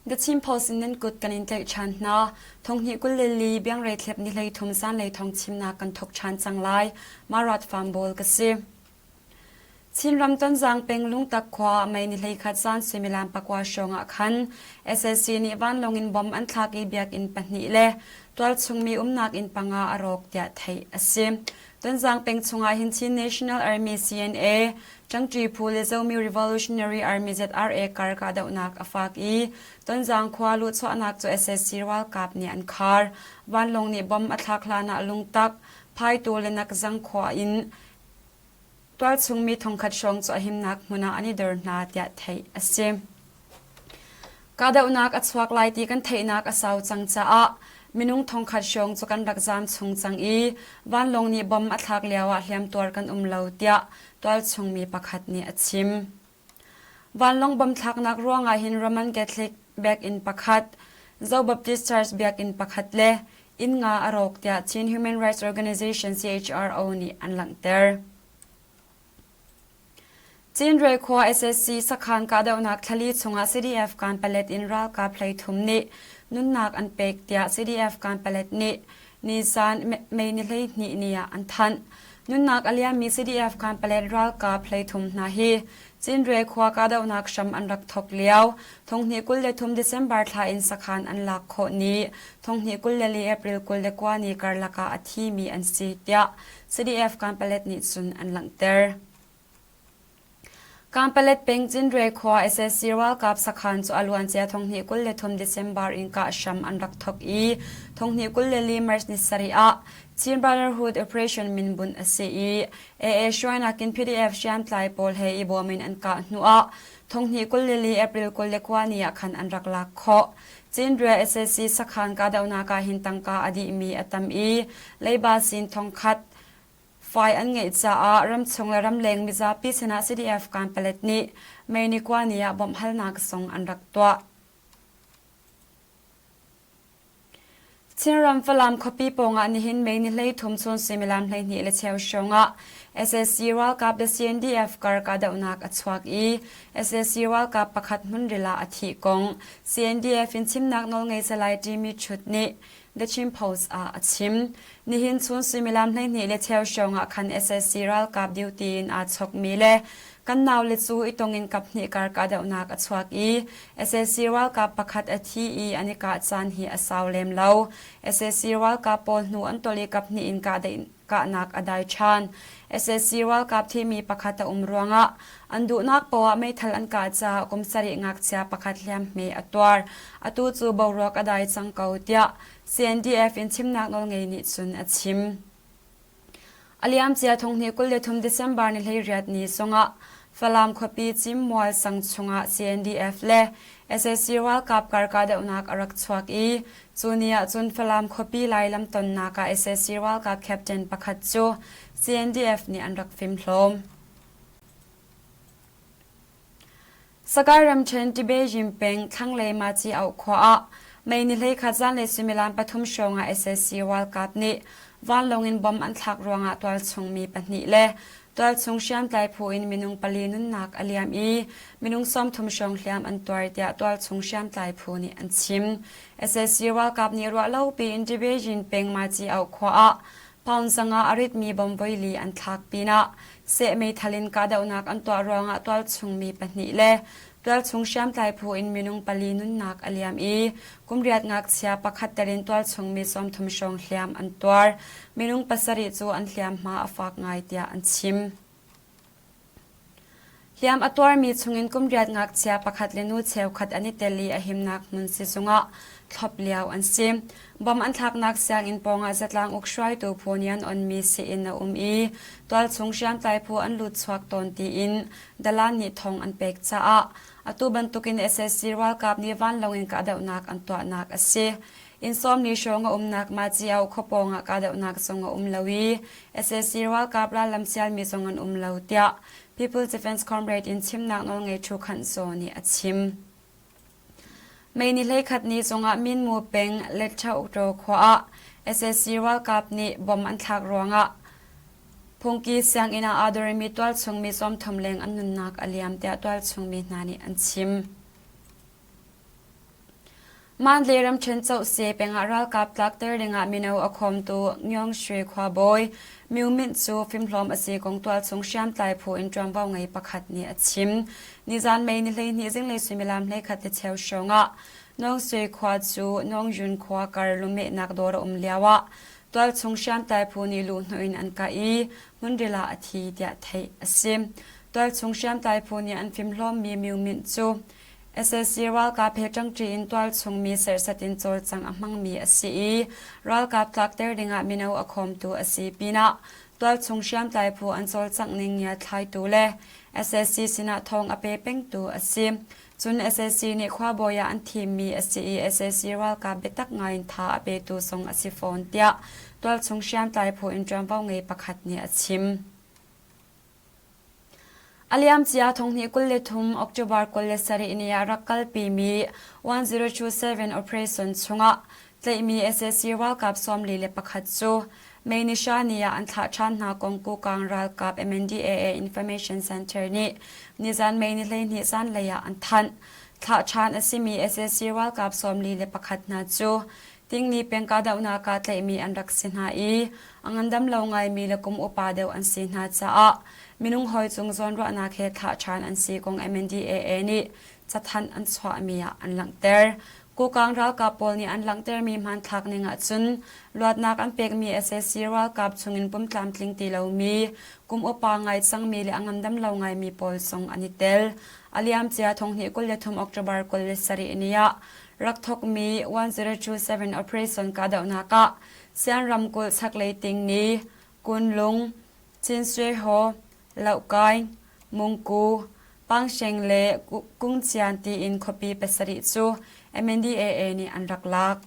The Chin Post in nan kut kan in tlaih ṭhan hna. Thonghnih 22 biangrei thlep ni 13 zanlei thong chimnak kan thok ṭhan cang lai. Marat Farm Bawl ka si. Chinram Tonzang peng Lungtak khua mei ni 11 zan suimilam pakua hrawng ah khan SAC nih vanlawng in bomb an thlak i biakinn pahnih le tualchungmi umnak inn panga a rawk tiah theih a si. Tonzang peng chungah hin Chin National Army CNA, Ṭangṭi phu le Zomi Revolutionary Army ZRA kar kahdohnak a fak i Tonzang khua luhchuahnak cu sac ralkap nih an khar. Vanlawng nih bomb a thlak hlanah Lungtak, Phaitu le Nakzang khua in tualchung mi thongkhat hrawng cu a himnak hmun ah an i dor hna tiah theih a si. Kahdohnak a chuak lai ti kan theihnak a sau cang caah minung thongkhat hrawng cu kan rak zaam chung cang i vanlawng nih bomb a thlak lioah hliamtuar kan um lo tiah tualchung mi pakhat nih a chim. Vanlawng bomb thlaknak ruangah hin Roman Catholic biakinn pakhat, Zo Baptist Church biakinn pakhat le inn nga a rawk tiah Chin Human Rights Organization CHRO nih an langhter. Cinre khua sac sakhan kahdohnak thlali chungah CDF Kanpalet in ralkap 13 nih nunnak an pek tiah CDF Kanpalet nih nizan May ni 12 ni ah an thanh. Nunnak a liammi CDF Kanpalet ralkap 13 hna hi Cinre khua kahdohnak hram an rak thawk lio thonghnih 23 December thla in sakhan an lak khawh ni thonghnih 24 April 29 ni karlak ah a thimi an si tiah CDF Kanpalet nih cun an langhter. Kanpalet peng Cinre khua sac ralkap sakhan cu a luancia thonghnih 23 December in kah hram an rak thawk i thonghnih 24 March ni sarih ah Chin Brotherhood Operation minbunh a si i AA hruainak in PDF hriamtlai pawl he i bawm in an kah hnuah thonghnih 24 April 29 ni ah khan an rak lak khawh. Cinre sac sakhan kahdohnak ah hin tangka a dihmi a tam i leiba sin thongkhat fai an ngeih caah ramchung le ramleng mizapi sinah CDF Kanpalet nih May ni kua ni ah bawmhhalnak zong an rak tuah. Chinram Falam khuapi pawngah nihin May ni 13 chun suimilam 12 le cheu hrawngah sac ralkap le CNDF kar kahdohnak a chuak i sac ralkap pakhat hmunril ah a thih kong CNDF in chimnak nawlngei Salai Jimmy Chut nih The Chin Post ah a chim. Nihin chun suimilam 12 le cheu hrawngah khan sac ralkap duty in aa chokmi le kan naule cu i tong in kaphnih kar kahdohnak a chuak i sac ralkap pakhat a thi i an i kah caan hi a sau lem lo. Sac ralkap pawl hnu an tol i kaphnih in kahnak a dai ṭhan. Sac ralkap thimi pakhat a um ruangah an duhnak poah meithal an kah caah kum sarih ngakchia pakhat hliamhme a tuar. Atu cu boruak a dai cang ko tiah CNDF in chimnak nawlngei nih cun a chim. A liamcia thonghnih 23 December ni 18 ni zongah Falam khuapi Cimmual sang chungah CNDF le sac ralkap kar kahdohnak a rak chuak i cu ni ah cun Falam khuapi Lailam tonnak ah sac ralkap captain pakhat cu CNDF nih an rak fimhlawm. Sagaing ramṭhen Tibezin peng thlanglei Maci Auh khua ah May ni 11 zanlei suimilam pathum hrawng ah sac ralkap nih vanlawng in bomb an thlak ruangah tualchung mi pahnih le tualchung hriamtlai phu in minung pali nunnak a liam i minung 30 hrawng hliam an tuar tiah tualchung hriamtlai phu nih an chim. Sac ralkap nih ruahlopi in Tibezin peng Maci Auh khua ah pound zanga a ritmi bomb voili an thlak pinah seh meithal in kahdohnak an tuah ruangah tualchung mi pahnih le tualchung hriamtlai phu in minung pali nunnak a liam i kumriat ngakchia pakhat tel in tualchung mi 30 hrawng hliam an tuar. Minung pasarih cu an hliamhma a fak ngai tiah an chim. Hliam a tuarmi chungin kum riat ngakchia pakhat le nu cheukhat an i tel i a himnak hmun sizung ah thlop lio an si. Bom an thlaknak sianginn pawngah zatlang uk hruaitu phu nih an onmi sii-inn a um i tualchung hriamtlai phu an lut chuak tawn tiin dalan nih thong an pek caah atu bantukin sac ralkap nih vanlawng in kahdohnak an tuahnak a si. Inn sawmli hrawng a umnak Maciao khua pawngah kahdohnak zong a um lo i sac ralkap rallam sialmi zong an um lo tiah People's Defense Comrade in chimnak nawlngei Thu Khanh Zaw nih a chim. May ni 11 ni zongah Minmu peng Letchauktaw khua ah sac ralkap nih bom an thlak ruangah phungki sianginn ah aa dormi tualchung mi 30 leng an nunnak a liam tiah tualchung mi hna nih an chim. Mandalay ramṭhen Cohse pengah ralkap tlakter dingah mino a khawmtu Ngyong Shwe khuabawi Myo Myint cu fimhlawm a si kong tualchung hriamtlai phu in ṭuanvo ngei pakhat nih a chim. Nizan May ni 12 zinglei suimilam 11 le cheu hrawngah Nawng Sui khua cu Nawng Yun khua kar lumehnak dawr a um lioah tualchung hriamtlai phu nih luhhnawh in an kah i hmunril ah a thi tiah theih a si. Tualchung hriamtlai phu nih an fimhlawmmi Myo Myint cu Sac ralkap he ṭangṭi in tualchung mi serhsat in cawlcangh a hmangmi a si i ralkap tlakter dingah mino a khawmtu a si pinah tualchung hriamtlai phu an cawlcangh ning ngiathlaitu le sac sinah thawng a pe pengtu a si. Cun sac nih khuabawi ah an thimmi a si i sac ralkap biatak ngaiin tha a petu zong a si fawn tiah tualchung hriamtlai phu in ṭuanvo ngei pakhat nih a chim. A liamcia thonghnih 23 October 27 ni ah rak kalpimi 1027 operation chungah tlaihmi sac ralkap 41 cu May ni hra ni ah an thlah ṭhan hna kong Kukang ralkap MNDAA Information Center nih nizan May ni 12 zanlei ah an thanh. Thlah ṭhan a simi sac ralkap 41 hna cu Tingni peng kahdohnak ah tlaihmi an rak si hna i a ngandam lo ngaimi le kum upa deuh an si hna caah minung hawi cung zawnruahnak he thlah ṭhan an si kong MNDAA nih cathanh an chuahmi ah an langhter. Kukang ralkap pawl nih an langhtermi hmanthlak ning ahcun luatnak an pekmi sac ralkap chungin pum tlamtling ti lomi, kum upa ngai cangmi le a ngandam lo ngaimi pawl zong an i tel. A liamcia thonghnih 23 October 27 ni ah rak thawkmi 1027 operation kahdohnak ah Sian ramkulh chaklei Tingni, Kunlung, Cinswehaw, Lohkai, Mungku, Pangsheng le Kungcian tiin khuapi pasarih cu MNDAA nih an rak lak.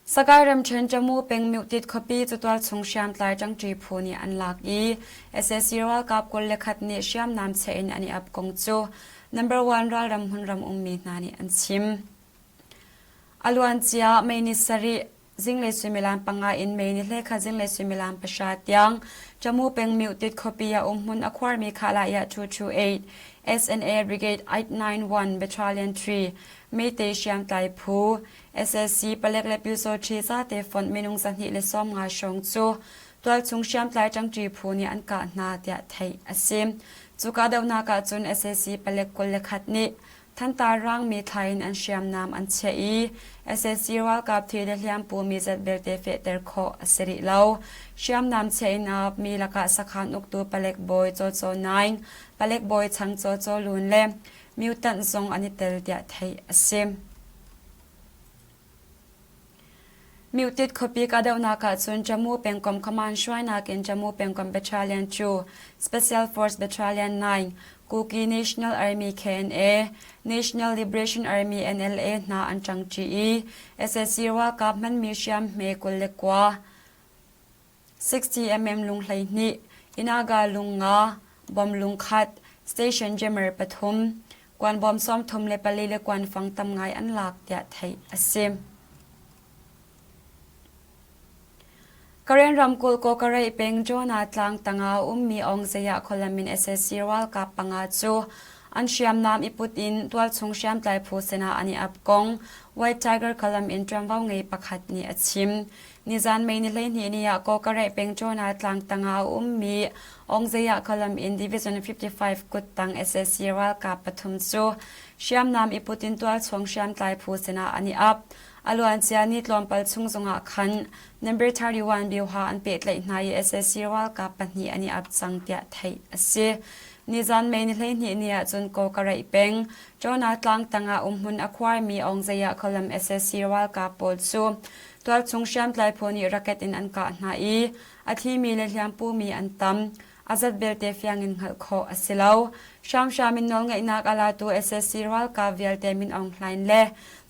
Sagaing ramṭhen Tamu peng Myuhtit khuapi cu tualchung hriamtlai ṭangṭi phu nih an lak i sac ralkap 21 nih hriamnam cheh in an i ap kong cu number one ralram hmunram ummi hna nih an chim. A luancia May ni sarih zinglei suimilam panga in May ni hlekhat zinglei suimilam pahra tiang Tamu peng Myuhtit khuapi ah umhmun a khuarmi Khalaya 228 SNA Brigade 891 Battalion 3 Meitei hriamtlai phu SSC palek le Pyusawṭhi zate fonh minung 250 hrawng cu tualchung hriamtlai ṭangṭi phu nih an kah hna tiah theih a si. Cu kahdohnak ah cun SAC palek 21 nih thantar rangmi thla in an hriamnam an chiah i SAC ralkap thi le hliampu mi zat belte fehter khawh a si rih lo. Hriamnam chiah in aa mi lakah sakhan uktu palek bawi Caw Caw Naing, palek bawi Chang Caw Caw Lun le mutant zong an i tel tiah theih a si. Myutit khuapi kahdohnak ahcun Jammu pengkomh command hruainak in Jammu pengkomh Battalion 2, Special Force Battalion 9, Kuki National Army KNA, National Liberation Army NLA hna an ṭangṭi i sac ralkap hmanmi hriamhme 29, 60 mm lung 12, Inaga lung nga, bom lung khat, station jammer pathum, kuanbawm 34 le kuanfang tam ngai an lak tiah theih a si. Karen ramkulh Kawkareih peng Jonah tlang tangah ummi Aungzaya khualam in sac ralkap panga cu an hriamnam i put in tualchung hriamtlai phu sinah an i ap kong White Tiger khualam in ṭuanvo ngei pakhat nih a chim. Nizan May ni 12 ni ah Kawkareih peng Jonah tlang tangah a ummi Aungzaya khualam in Division 55 kuttang sac ralkap pathum cu hriamnam i put in tualchung hriamtlai phu sinah an i ap. A luancia ni tlawmpal chung zongah khan Number 31 Bioha an pehtlaih hna i sac ralkap pahnih an i ap cang tiah theih a si. Nizan May ni 12 ni ahcun Kawkareih peng Jonah tlang tangah umhmun a khuarmi Aungzaya khualam sac ralkap pawl cu Tualchung hriamtlai phu nih raket in an kah hna i a thimi le hliampumi an tam. A zat belte fiang in hngalh khawh a si lo. Hramhram in nawlngeihnak a latu sac ralkap vialte Min Aung Hlaing le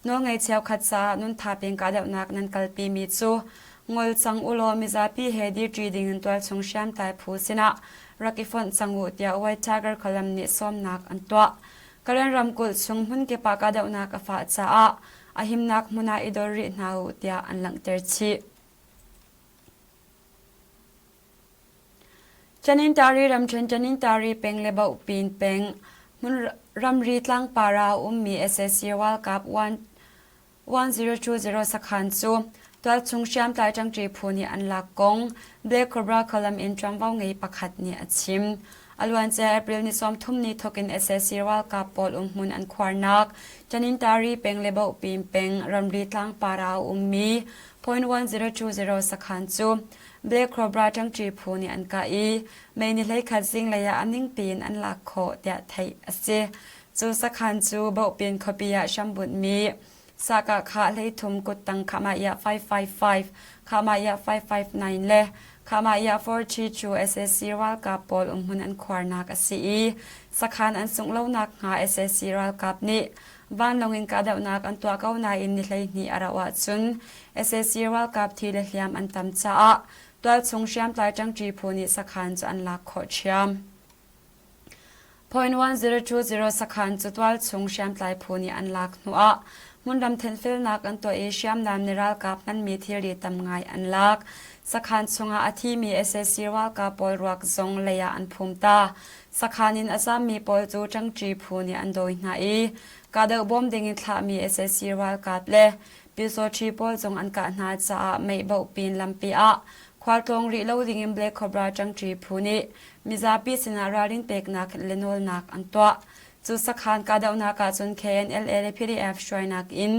nawlngei cheukhat caah nunthap in kahdohnak nan kalpimi cu ngol cang ulaw mizapi he dirṭi ding in tualchung hriamtlai phu sinah rak i fonh cang u tiah White Tiger Column nih sawmnak an tuah. Karen ramkulh chung hmunkip ah kahdohnak a fah caah a himnak hmun ah i dor rih hna u tiah an langhter chih. Tanintari ramṭhen Tanintari peng le Bohpin peng. Hmun ramri tlangpar ah a ummi sac ralkap 1020 sakhan cu tualchung hriamtlai ṭangṭi phu nih an lak kong Black Cobra Column in ṭuanvo ngei pakhat nih a chim. A luancia April ni 30 ni thawkin sac ralkap pawl umhmun an khuarnak Tanintari peng le Bohpin peng ramri tlangpar ah a ummi .1020 sakhan cu Black Cobra ṭangṭi phu nih an kah i May ni 11 zinglei ah a ningpi in an lak khawh tiah theih a si. Cu sakhan cu Bohpin khuapi ah hrambunhmi Sahkah 33 kuttang Khahmaiah 555, Khahmaiah 559 le Khahmaiah 432 sac ralkap pawl umhmun an khuarnak a si i sakhan an sungh lonak hnga sac ralkap nih vanlawng in kahdohnak an tuah ko nain ni 12 a rauh ahcun sac ralkap thi le hliam an tam caah Tualchung hriamtlai ṭangṭi phu nih sakhan cu an lak khawh ṭhiam. .1020 sakhan cu tualchung hriamtlai phu nih an lak hnuah hmunram thenfelnak an tuah i hriamnam nih ralkap hmanmi thilri tam ngai an lak. Sakhan chungah a thimi sac ralkap pawl ruak zong lei ah an phum ta. Sakhan in a zammi pawl cu ṭangṭi phu nih an dawi hna i kahdoh bawm dingin thlahmi sac ralkap le Pyusawṭhi pawl zong an kah hna caah meihboh pin lampi ah khualtlawng rih lo dingin Black Cobra ṭangṭi phu nih mizapi sinah ralrin peknak le nawlnak an tuah. Cu sakhan kahdohnak ahcun KNLA le PDF hruainak in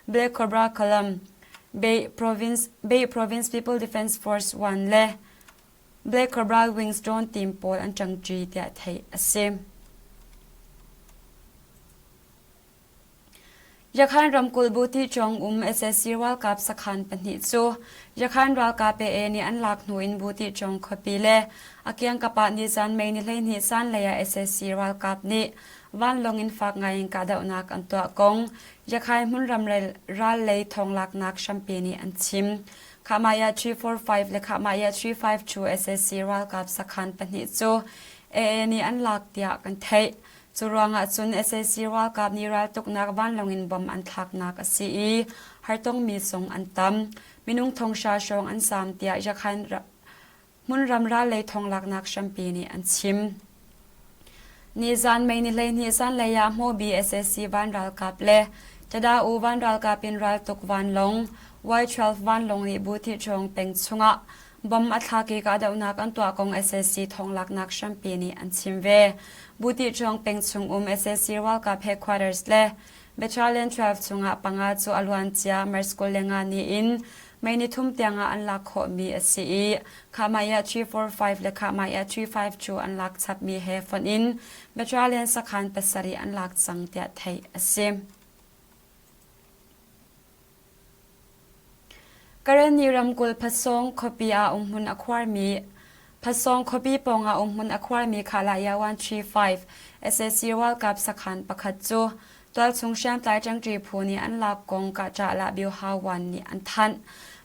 Black Cobra Column, Bay Province, Bay Province People Defense Force 1 le Black Cobra Wings drone team pawl an ṭangṭi tiah theih a si. Yakhan ramkulh Buti Chong um sac ralkap sakhan pahnih cu Yakhan ralkap AA nih an lak hnu in Buti Chong khuapi le a kiangkap ah nizan May ni 12 zanlei ah sac ralkap nih vanlawng in fak ngai in kahdohnak an tuah kong Yakhai hmunram ral lei thawnglaknak hrampi nih an chim. Khahmaiah 345 le Khahmaiah 352 sac ralkap sakhan pahnih cu AA nih an lak tiah kan theih. Cu ruangah cun sac ralkap nih raltuknak vanlawng in bom an thlaknak a si i hartongmi zong an tam. Minung thonghra hrawng an zaam tiah Yakhan hmunram ral lei thonglaknak hrampi nih an chim. Nizan May ni 12 zanlei ah Hmawbi sac van ralkap le Tada-u van ralkap in raltuk vanlawng Y-12 vanlawng nih Buthihchawng peng chungah Bom a thlak i kahdohnak an tuah kong sac thawnglaknak hrampi nih an chim ve. Butihchawng peng chung um sac ralkap headquarters le Battalion 12 chungah panga cu a luancia March 25 ni in May ni thum tiangah an lak khawhmi a si i Khahmaiah 345 le Khahmaiah 352 an lak chapmi he fonh in Battalion sakhan pasarih an lak cang tiah theih a si. Karenni ramkulh Phatsawng khuapi ah umhmun a khuarmi Phatsawng khuapi pawngah umhmun a khuarmi Khalaya 135 sac ralkap sakhan pakhat cu tualchung hriamtlai ṭangṭi phu nih an lak kong kahṭah Biohawan nih an thanh.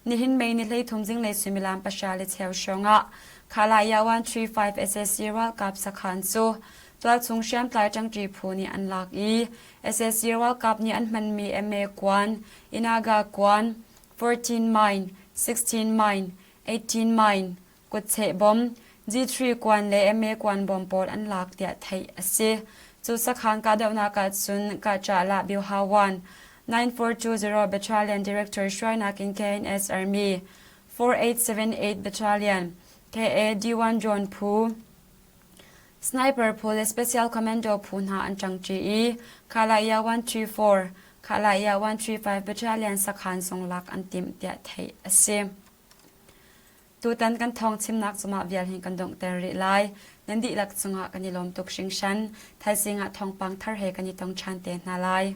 Nihin May ni 13 zinglei suimilam pahra le cheu hrawngah Khalaya 135 sac ralkap sakhan cu tualchung hriamtlai ṭangṭi phu nih an lak i sac ralkap nih an hmanmi MA kuan, Inaga kuan, 14 mine, 16 mine, 18 mine, kutcheh bom, G3 kuan le MA kuan bom pawl an lak tiah theih a si. Cu sakhan kahdohnak ahcun Kahchah Biohawan 9420 Battalion Director hruainak in KNS Army 4878 Battalion KA D1 Drone phu Sniper phu le Special Commando phu hna an ṭangṭi i Khalaya 134, Khalaya 135 Battalion sakhan zong lak an timh tiah theih a si. Tutan kan thawng chimnak cungah vial hin kan donghter rih lai. Nan dihlak cungah kan i lawm tuk hringhran. Thaizing ah thawngpang thar he kan i tong ṭhan te hna lai.